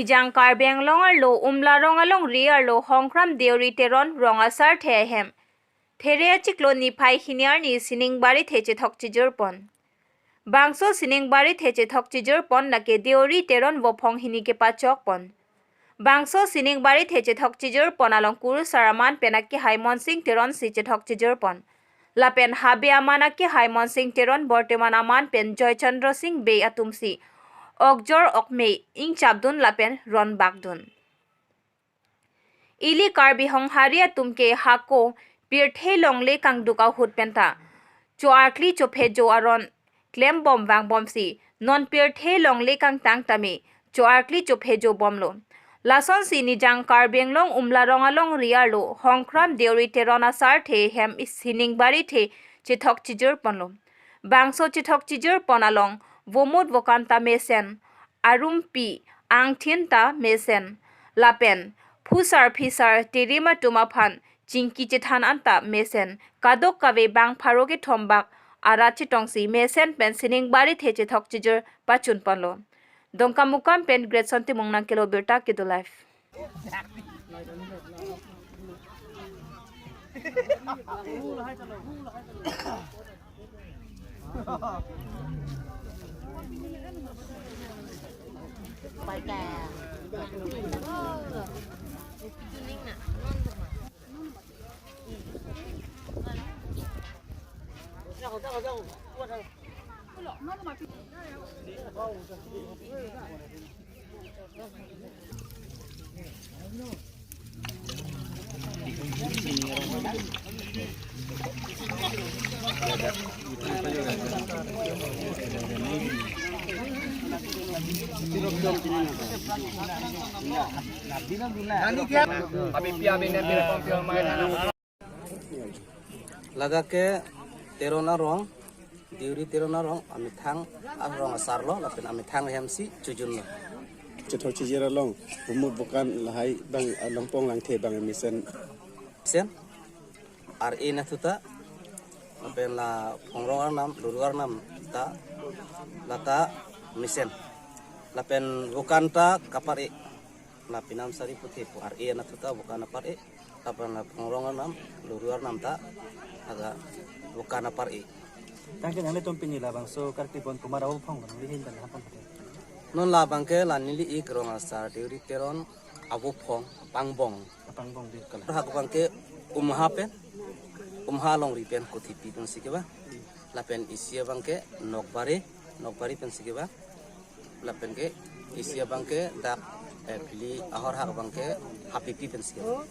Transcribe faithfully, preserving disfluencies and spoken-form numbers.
Nijang Karbi Anglong arlo Umlarong alongri arlo Hongkram Deori Teron rong asarthe ahem There achiklo niphai hini arni Siningbari the chethok chijurpon. Bangso Siningbari the chethok chijurpon lake Deori Teron vophong hini kepachokpon. Bangso Siningbari the chethok chijurpon along kurusar aman pen akehai Monsing Teron si chethok chijurpon. Lapen habe aman akehai Monsing Teron, bortoman aman pen Joy Chandra Sing Bey atumsi okjor okme ingchapdun lapen ronbakdun. Ili Karbi Honghari atum ke hako pirthe longle kangduk ahut penta cho-arkli chophejo aron klembom vangbomsi non pirthe longle kangtang tame cho-arkli chophejo bomlo. Lasonsi Nijang Karbi Anglong Umlarong alongri arlo Hongkram Deori Teron asarthe hem Siningbari the chethok chijurponlo. Bangso chethok chijurpon along vomut vokan ta mesen, arumpi angthin ta mesen, lapen phusar phisar terim atum aphan chingki chethan anta mesen, kadokave bang pharo kethom bak arat chetongsi mesen pen Siningbari the chethok chijur pachunponlo. Dongkamukam pen Greatson Timung nangkelo birta Kedo Live. Ladak ke Teron arong, Deori Teron arong, amethang arong asarlo, lapen amethang hemsi chojunlo. Chethok chijur along, vomut vokan lahai bang, ah, longpong langthe bang mesen. Sen, ar-e anatthu ta, lapen la phongrong arnam, luru arnam ta, lata mesen. Lapen vokan ta kapar-e. La pinam sari puthepo, ar-e anatthu ta vokan apar-e, lapen la phongrong arnam, luru arnam ta, aga vokan apar-e. Tangke nanglitum pini labangso karkli bon komat avophong nangli hin pen hapon hate? Non labang ke la neli ik rong asar Deori Teron avophong pangbong. Pangbong di. Kala. Hak abang ke Umha pen, Umha alongri pen Kothipi pensi kevang. Lapen isi abang ke Nokbari, Nokbari pensi kevang. Lapen ke isi abang ke dak, eh, phli ahor hak abang ke Hapipi pensi kevang.